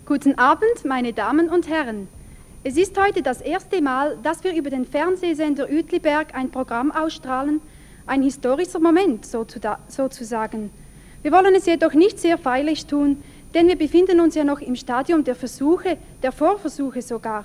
Guten Abend, meine Damen und Herren. Es ist heute das erste Mal, dass wir über den Fernsehsender Uetliberg ein Programm ausstrahlen, ein historischer Moment sozusagen. Wir wollen es jedoch nicht sehr feierlich tun, denn wir befinden uns ja noch im Stadium der Versuche, der Vorversuche sogar.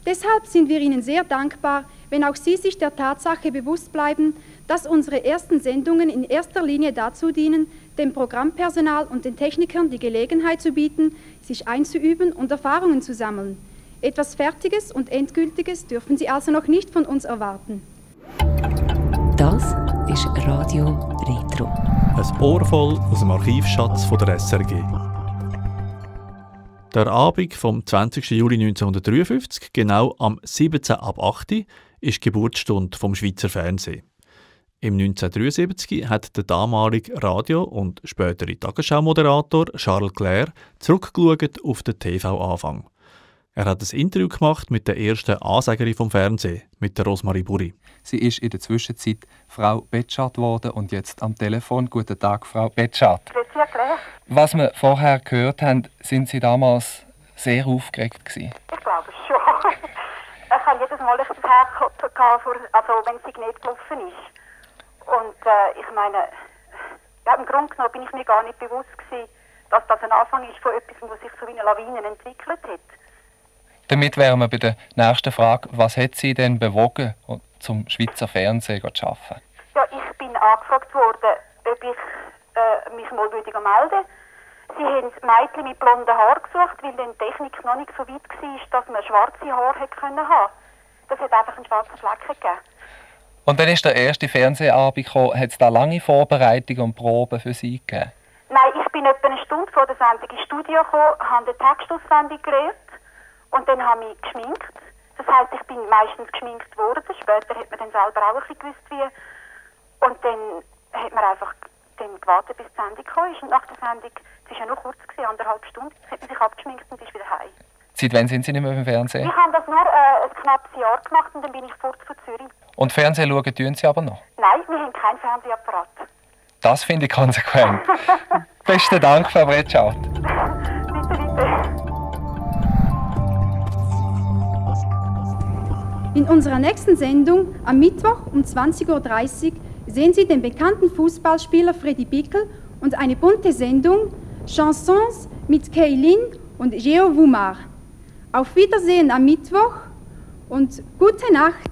Deshalb sind wir Ihnen sehr dankbar, wenn auch Sie sich der Tatsache bewusst bleiben, dass unsere ersten Sendungen in erster Linie dazu dienen, dem Programmpersonal und den Technikern die Gelegenheit zu bieten, sich einzuüben und Erfahrungen zu sammeln. Etwas Fertiges und Endgültiges dürfen Sie also noch nicht von uns erwarten. Das ist Radio Retro. Ein Ohr voll aus dem Archivschatz von der SRG. Der Abend vom 20. Juli 1953, genau am 17 ab 8, ist die Geburtsstunde vom Schweizer Fernsehen. Im 1973 hat der damalige Radio- und spätere Tagesschau-Moderator Charles Clair zurückgeschaut auf den TV-Anfang. Er hat ein Interview gemacht mit der ersten Ansagerin vom Fernsehen, mit der Rosmarie Burri. Sie ist in der Zwischenzeit Frau Betschart geworden und jetzt am Telefon. Guten Tag, Frau Betschart. Was wir vorher gehört haben, sind Sie damals sehr aufgeregt gewesen? Ich glaube es schon. Ich habe jedes Mal ein Herz gehabt, wenn es nicht gelaufen ist. Und ich meine, ja, im Grunde genommen bin ich mir gar nicht bewusst gewesen, dass das ein Anfang ist von etwas, was sich so wie eine Lawine entwickelt hat. Damit wären wir bei der nächsten Frage. Was hat Sie denn bewogen, zum Schweizer Fernsehen zu arbeiten? Ja, ich bin angefragt worden, ob ich mich mal melden würde. Sie haben Mädchen mit blonden Haaren gesucht, weil die Technik noch nicht so weit war, dass man schwarze Haare haben konnte. Das hat einfach einen schwarzen Fleck gegeben. Und dann ist der erste Fernsehabend gekommen. Hat es da lange Vorbereitung und Proben für Sie gegeben? Nein, ich bin etwa eine Stunde vor der Sendung ins Studio gekommen, habe eine Textauswendig gelernt und dann habe ich geschminkt. Das heisst, ich bin meistens geschminkt worden. Später hat man dann selber auch ein bisschen gewusst, wie. Und dann hat man einfach gewartet, bis die Sendung kam. Und nach der Sendung, es war ja nur kurz, 1,5 Stunden, hat man sich abgeschminkt und ist wieder heim. Seit wann sind Sie nicht mehr im Fernsehen? Ich habe das nur ein knappes Jahr gemacht und dann bin ich fort von Zürich. Und Fernsehen schauen tun Sie aber noch? Nein, wir haben keinen Fernsehapparat. Das finde ich konsequent. Besten Dank, Frau Betschart. Bitte. In unserer nächsten Sendung am Mittwoch um 20:30 Uhr sehen Sie den bekannten Fußballspieler Freddy Bickel und eine bunte Sendung Chansons mit Keilin und Geo Wumar. Auf Wiedersehen am Mittwoch und gute Nacht.